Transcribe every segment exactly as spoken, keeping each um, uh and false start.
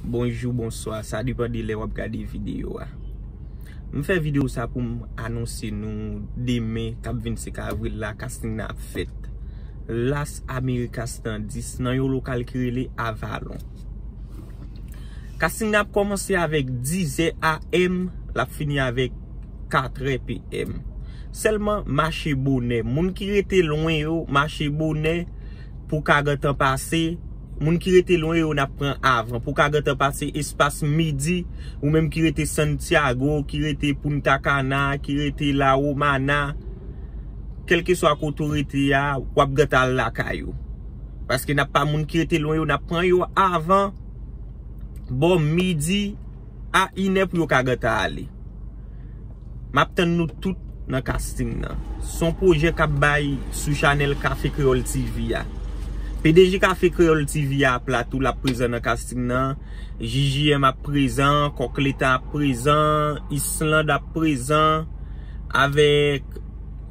Bonjou, bonswa, sa depann de lè w ap gade videyo a. M fè videyo sa pou m anonse nou demen k ap vennsenk avril la, casting nan ap fèt Las Américas nan dis nan yon lokal ki rele Avalon. Casting nan ap kòmanse avèk dizè A M, l ap fini avèk katrè P M. Sèlman mache bonè. Moun ki rete lwen yo, mache bonè pou ka gentan pase. Moun ki rete lwen yo, n ap pran avan. Pou ka gentan pase espas midi, ou menm ki rete Santiago, ki rete Punta Cana, ki rete La Romana, kèlkeswa kote w rete a, w ap gentan al lakay ou. Paske n ap pa moun ki rete lwen yo, n ap pran yo avan bò midi a inè pou yo ka gentan ale. M ap tann nou tout nan casting nan. Se yon pwojè k ap bay sou chanèl Kafe Kreyòl T V a. P D G Kafe Kreyòl T V a ap la tou, l ap prezan nan casting nan. J J M ap prezan, Kòk Leta ap prezan, Island ap prezan, avèk,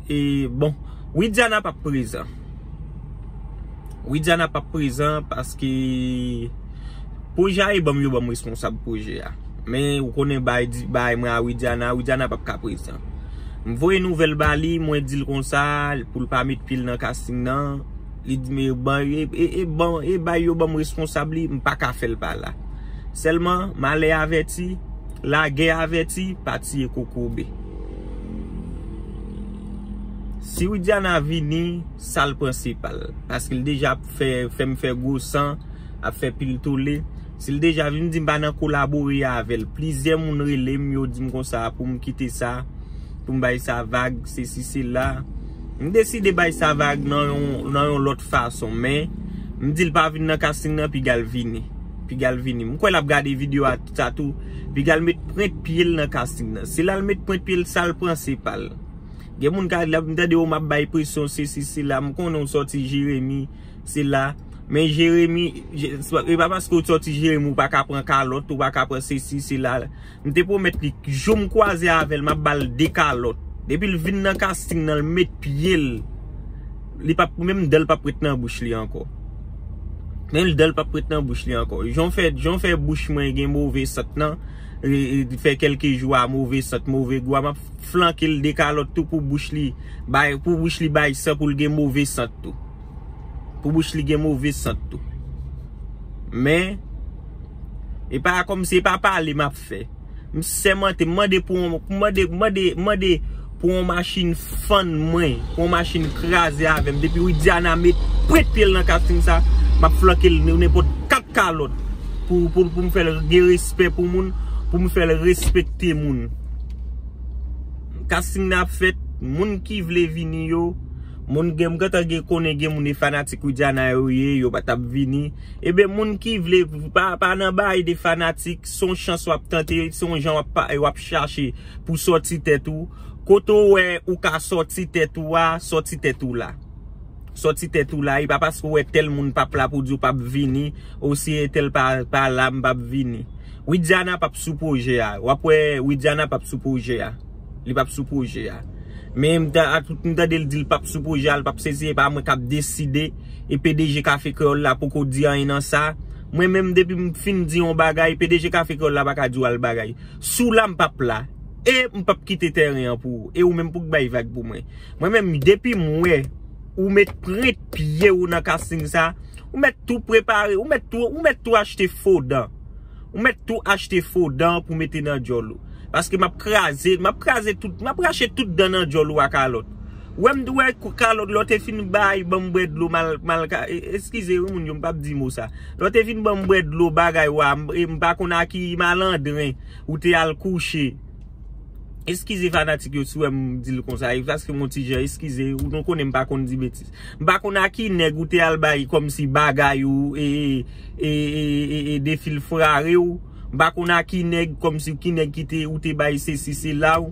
e, bon, Widiana p ap prezan. Widiana p ap prezan paske pwojè a e ban m yo ban m responsab pwojè a. Men ou konnen bay di bay mwen a Widiana, Widiana p ap ka prezan. M voye nouvèl ba li, mwen di l konsa pou l pa met pye l nan casting nan. Li di m e ban e, e, e ban e bay yo ban m responsab li, m pa ka fè l pa la. Sèlman malè avèti, lagè avèti, pa tiye kokobe. Si Widiana vini, sa l pran se pa l. Paske l deja ap fè, fè m fè gwo san, ap fè pil tole. Si l deja vin di m pa nan kolabore avè l. Plizyè moun rele m, yo di m konsa pou m kite sa, pou m bay sa vag, sesi sela. M deside bay sa vag nan yon, nan yon lòt fason, men m di l pa vin nan casting nan, piga l vini. Piga l vini. M kwè l ap gade videyo a sa tou. Piga l met pwent pye l nan casting nan. Se la l met pwent pye l, sa l pran se pa l. Gen moun ka di l ap, m tande w, m ap bay presyon, sesi sela, m konnen w sòti Jeremi, sela. Men Jeremi, Je-, e pa paske w sòti Jeremi, ou pa ka pran kalòt, ou pa ka pran sesi, sela. M te pwomèt li, jou m kwaze avè l, m ap ba l de kalòt. Depi l vin nan casting nan, l met pye l. Li p ap, menm dan l p ap ret nan bouch li ankò. Menm dan l p ap ret nan bouch li ankò. Jan w fè, jan w fè bouch mwen gen move sant nan, e, e, fè kèlke jou a move sant, move gou a, m ap flanke l de kalòt tou pou bouch li bay, pou bouch li bay san, pou l gen move sant tou. Pou bouch li gen move sant tou. Men, e pa kòmsi e pa pale m ap fè. M sèmante, m mande pou yon, m mande, m mande, m mande pou yon machin fann mwen, pou yon machin kraze avè m. Depi Widiana met pwent pye l nan casting sa, m ap flanke l nenpòt kat kalòt pou, pou, pou m fè l gen respè pou moun, pou m fè l respekte moun. Casting nan ap fèt, moun ki vle vini yo, moun gen, m gentan gen, konnen gen moun e fanatik Widiana yo ye, yo pa t ap vini. Ebyen, moun ki vle, pa, pa nan bagay de fanatik, se yon chans w ap tante, se yon jan w ap pa, w ap chache pou sòti tèt ou. Kote w wè ou ka sòti tèt ou a, sòti tèt ou la. Sòti tèt ou la, e pa paske w wè tèl moun p ap la pou di w p ap vini, ou si entèl pa, pa la, m p ap vini. Widiana p ap sou pwojè a. W ap wè Widiana p ap sou pwojè a. Li p ap sou pwojè a. Men m ta, a tout m tande l di l p ap sou pwojè a, l p ap sezi, e pa mwen k ap deside, e P D G Kafe Kreyòl la poko di anyen nan sa. Mwen menm depi m fin di yon bagay, P D G Kafe Kreyòl la pa ka di w al bagay. Si w la m p ap la. E m p ap kite tèren an pou ou. E ou menm pou k bay vag pou mwen. Mwen menm depi m wè ou met pwent pye w nan casting sa, ou mèt tou prepare, ou mèt tou, ou mèt tou achte fo dan. Ou mèt tou achte fo dan pou mete nan djòl ou. Paske m ap kraze, m ap kraze tout, m ap rache tout dan nan djòl ou a kalòt. Ou wè m, ou wè kalòt, lè w te fin bay, ban m bwè dlo, mal, mal ka, e, eskize wi moun yo, m p ap di mo sa. Lè w te fin ban m bwè dlo, bagay wa, m, e, m pa konn a ki malandren ou te al kouche. Eskize fanatik yo si w wè m di l konsa, e paske m on ti jan eskize, ou nou konnen m pa konn di betiz. M pa konn a ki nèg ou te al bay kòmsi bagay ou, e, e, e, e, e defilfrare w. M pa konn a ki nèg kòmsi ki nèg ki te, ou te bay sesi sela w.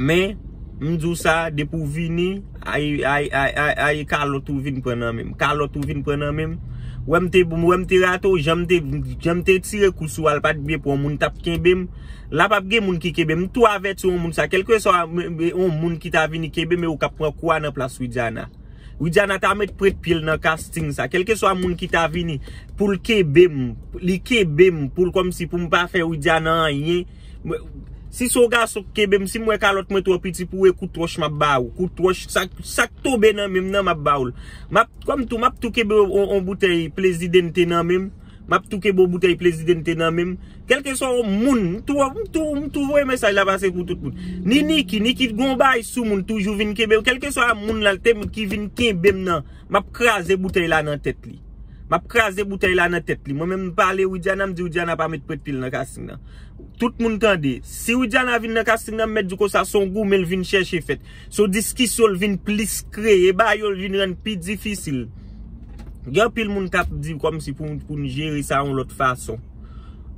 Men, m di w sa, depi w vini, ay, ay, ay, ay, ay, kalòt ou vin pran nan men m. Kalòt ou vin pran nan men m. Wè m te, wè m te rate w, jan m te, jan m te tire kou sou al pa t byen pou yon moun t ap kenbe m. La p ap gen moun ki kenbe m. M tou avèti yon moun sa. Kèlkeswa yon moun ki ta vini kenbe m, e ou k ap pran kou a nan plas Widiana. Widiana ta met prèt pye l nan casting sa. Kèlkeswa moun ki ta vini pou l kenbe m, li kenbe m pou l kòmsi pou m pa fè Widiana anyen. Si se yon gason k kenbe m, si m wè kalòt mwen twò piti pou w, e kout wòch m ap ba ou. Kout wòch, sa, sa k tonbe nan men m nan, m ap ba ou l. M ap, kòm tou, m ap tou kenbe yon, yon boutèy Presidente nan men m. M ap tou kenbe yon boutèy Presidente nan men m. Kèlkeswa yon moun, m tou, m tou, m tou voye mesaj la pase pou tout moun. Ni Niki, Niki gon bagay sou moun, toujou vin kenbe. Kèlkeswa moun la te ki vin kenbe m nan, m ap kraze boutèy la nan tèt li. M ap kraze boutèy la nan tèt li. Mwen menm m pale Widiana, m di Widiana pa met prèt pye l nan casting nan. Tout moun tande. Si Widiana vin nan casting nan, m mèt di konsa, se yon goumen l vin chèche fèt. Se yon diskisyon l vin plis kreye, ba yo l vin rann pi difisil. Gen anpil moun k ap di kòmsi pou, pou n jere sa yon lòt fason.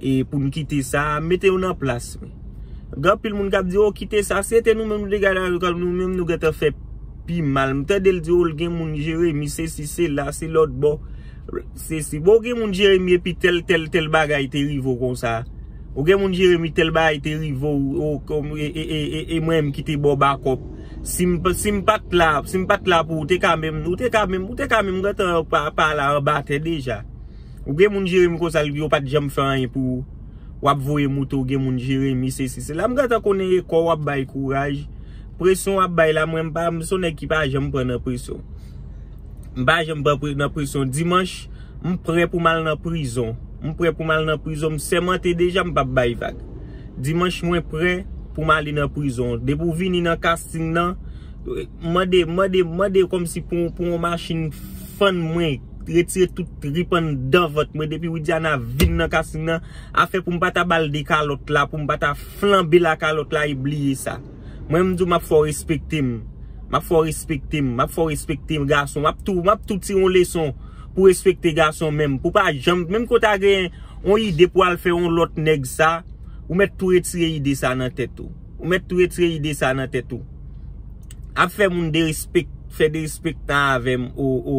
E pou n kite sa, mete yo nan plas. Gen anpil moun k ap di, "O, kite sa." Si se te nou menm, nou te gade avèk nou menm, nou gentan fè pi mal. M tande l di, "O, l gen moun Jeremi, se si, se la, se lòt bò." Se si. Bon, gen moun Jeremi epi tèl, tèl, tèl bagay te rive w konsa. Ou gen moun Jeremi tèl bagay te rive w, ou, kòm, e, e, e, e, e mwen menm ki te ba w bakòp. Si m, si m pa t la, si m pa t la pou ou, ou te ka menm, ou te ka menm, ou te ka menm gentan pa, pa la anba tè deja. Ou gen moun Jeremi konsa, yo pa t janm fè anyen pou ou. W ap voye moute, ou gen moun Jeremi, se si, se la. M gentan konnen e kò w ap bay kouraj. Presyon w ap bay la, mwen m pa, m se yon nèg ki pa janm pran nan presyon. M pa janm pran pre-, nan presyon. Dimanch, m prè pou m al nan prizon. M prè pou m al nan prizon. M sèmante deja, m p ap bay vag. Dimanch, mwen prè pou m ale nan prizon. Depi w vini nan casting nan, mande, mande, mande kòmsi pou, pou yon machin fann mwen, retire tout trip anndan vant mwen. Depi Widiana vin nan casting nan, afè pou m pa ta ba l de kalòt la, pou m pa ta flanbe la kalòt la, e bliye sa. Mwen, m di w, m ap fè w respekte m. M ap fè w respekte m. M ap fè w respekte gason. M ap tou, m ap tou tire yon leson pou respekte gason menm. Pou pa janm, menm ke w ta gen yon ide pou al fè yon lòt nèg sa, ou mèt tou retire ide sa nan tèt ou. Ou mèt tou retire ide sa nan tèt ou. Ap fè moun derespek-, fè derespektan avè m, o, o,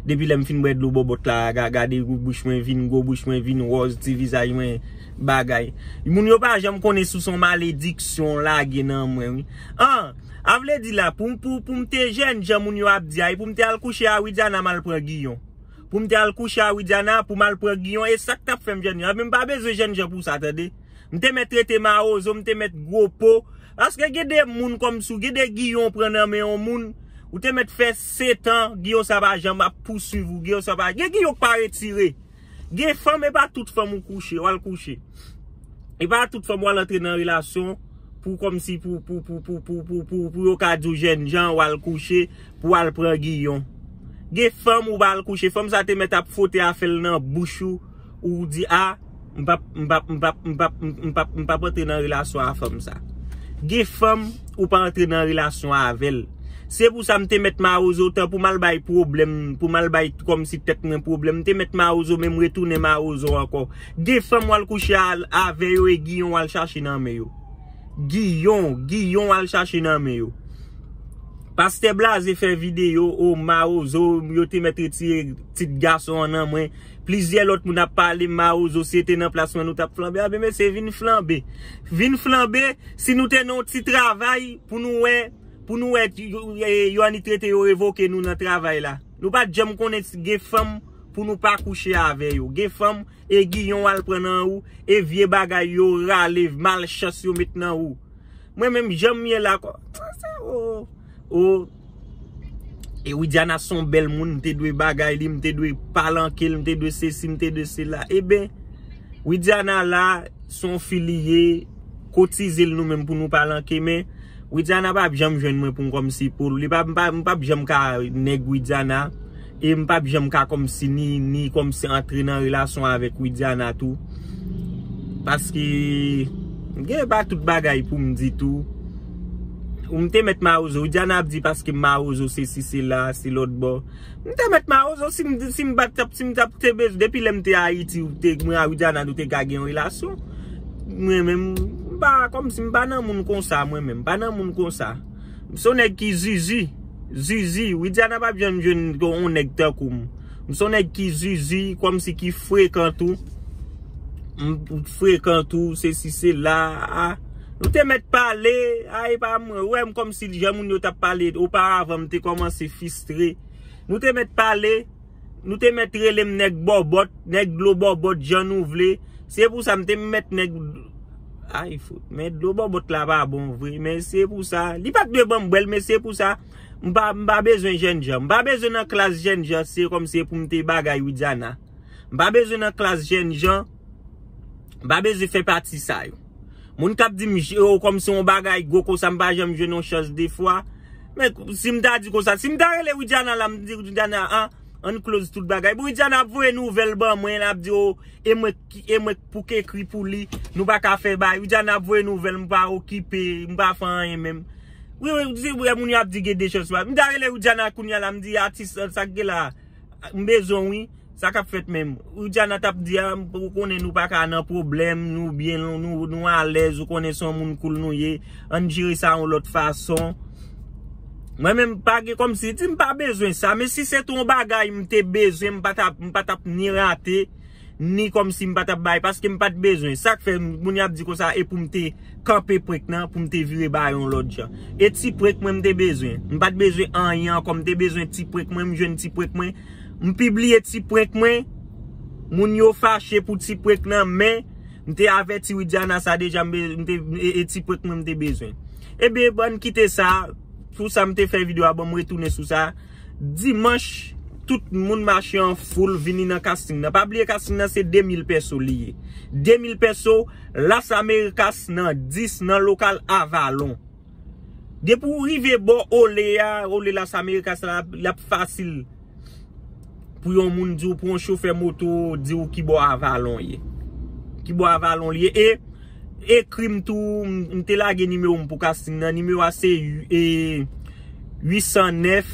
depi lè m fin bwè dlo bòbòt la, ga-, gade bouch mwen vin gwo, bouch mwen vin wòz, ti vizaj mwen bagay. Moun yo pa janm konnen si se yon malediksyon lage nan mwen, wi. An, a vle di la, pou, pou, pou m te jènjan moun yo ap di a, e pou m te al kouche a Widiana, m al pran Giyon. Pou m te al kouche a Widiana, pou m al pran Giyon, e sa k t ap fè m jènjan. Ebyen, m pa bezwen jènjan pou sa, tande. M te mèt rete mawozo, m te mèt gwo po. Paske gen de moun kòmsi w, gen de Giyon w pran nan men yon moun, ou te mèt fè sèt an, Giyon sa pa janm ap pouswiv ou, Giyon sa pa, gen Giyon k pa retire. Gen fanm, e pa tout fanm ou kouche, w al kouche. E pa tout fanm w al antre nan relasyon pou kòmsi pou, pou, pou yo ka di w jènjan, w al kouche, pou w al pran Giyon. Gen fanm ou pa al kouche, fanm sa te mèt ap fwote afè l nan bouch ou, ou di, "A, m p ap, m p ap, m p ap, m p ap, m p ap, m p ap antre nan relasyon a fanm sa." Gen fanm ou pa antre nan relasyon avè l. Se pou sa m te mèt mawozo tan pou m al bay pwoblèm, pou m al bay kòmsi tèt mwen pwoblèm. M te mèt mawozo, men m retounen mawozo ankò. Gen fanm w al kouche a, avè yo e Giyon w al chache nan men yo. Giyon, Giyon w al chache nan men yo. Pastè Blaze fè videyo, o mawozo, yo te mèt retire tit gason an nan mwen. Plizyè lòt moun ap pale, mawozo, si te nan plas mwen, nou t ap flanbe. Anben, mesye, vin flanbe. Vin flanbe, si nou te nan yon ti travay, pou nou wè, pou nou wè, yo, yo, yo annik rete yo revoke nou nan travay la. Nou pa t janm konnen si gen fanm pou nou pa kouche avè yo. Gen fanm, e Giyon w al pran nan ou, e vye bagay yo rale, malchans yo met nan ou. Mwen menm, jan m ye la, kò, o, o, e Widiana se yon bèl moun, m te dwe bagay li, m te dwe palanke l, m te dwe sesi, m te dwe sela. Eben, Widiana la, se yon fi li ye, kotize l nou menm pou nou palanke, men Widiana p ap janm jwenn mwen pou m kòmsi pou li, pa, m pa, m p ap janm ka nèg Widiana, e m p ap janm ka kòmsi ni, ni kòmsi antre nan relasyon avèk Widiana tou. Paske, gen pa tout bagay pou m di tou. Ou m te mèt mawozo, Widiana ap di paske m mawozo, se si, se la, se lòt bò. M te mèt mawozo, si m, si m pa t ap, si m t ap te bezwen, depi lè m te Ayiti, ou te, mwen a Widiana, nou te ka gen yon relasyon. Mwen menm, m pa, kòmsi m pa nan moun konsa, mwen menm, m pa nan moun konsa. M se yon nèg ki zizi, zizi, Widiana p ap janm jwenn yon nèg tankou m. M se yon nèg ki zizi, kòmsi ki frekan tou. M frekan tou, se si, se la, a. Nou te mèt pale, a, e pa mwen, ou wè m kòmsi jan moun yo t ap pale, oparavan m te kòmanse fistre. Nou te mèt pale, nou te mèt rele m nèg bòbòt, nèg dlo bòbòt, jan nou vle. Se pou sa m te mèt nèg, ay, fout. Men dlo bòbòt la pa bon vre, men se pou sa. Li pa t dwe ban m bwè l, men se pou sa. M pa, m pa bezwen jènjan. M pa bezwen nan klas jènjan, se kòmsi pou m te bagay Widiana. M pa bezwen nan klas jènjan. M pa bezwen fè pati sa yo. Moun k ap di m, "Yo, kòmsi yon bagay gwo konsa, m pa janm jwenn yon chans de fwa." Men si m ta di konsa, si m ta rele Widiana la, m di Widiana, an, ann close tout bagay. Bon, Widiana ap voye nouvèl ban mwen, l ap di, "O, e mwen ki, e mwen pou k ekri pou li, nou pa ka fè bay." Widiana ap voye nouvèl, m pa okipe, m pa fè anyen menm. Wi, wi, se vre, moun yo ap di gen de chans pa. M ta rele Widiana kounya la, m di, "Atis, sa k gen la, m bezwen w, wi." Sa k ap fèt menm? Widiana t ap di, "A, ou konnen nou pa ka nan pwoblèm, nou byen, nou, nou alèz, ou konnen se yon moun cool nou ye, ann jere sa yon lòt fason." Mwen menm, pa gen kòmsi, di m pa bezwen sa, men si se te yon bagay m te bezwen, m pa t ap, m pa t ap ni rate, ni kòmsi m pa t ap bay, paske m pa t bezwen. Sa k fè moun y ap di konsa, e pou m te kanpe prank nan, pou m te vire ba yon lòt jan. E ti prank mwen m te bezwen. M pa t bezwen anyen ankò, m te bezwen ti prank mwen, m jwenn ti prank mwen. M pibliye ti prank mwen. Moun yo fache pou ti prank nan, men m te avèti Widiana sa deja, m be-, m te, e, e ti prank mwen m te bezwen. Ebyen, bann kite sa, pou sa m te fè videyo a, bon, m retounen sou sa. Dimanch, tout moun mache an foul vini nan casting nan. Pa bliye casting nan se de mil pèso li ye. De mil pèso, Las Americas nan dis nan lokal Avalon. Depi w rive bò Ole a, Ole Las Americas la, l ap fasil pou yon moun di w, pou yon chofè moto di w ki bò Avalon ye. Ki bò Avalon li ye. E ekri m tou, m, m te lage nimewo m pou casting nan. Nimewo a se, e, uit san nèf,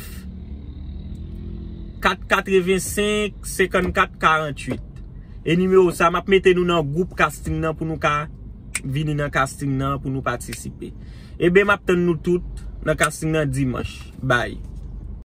kat katrevensenk, senkannkat, karanntuit. E nimewo sa, m ap mete nou nan gwoup casting nan pou nou ka vini nan casting nan, pou nou patisipe. Ebyen, m ap tann nou tout nan casting nan dimanch. Bye.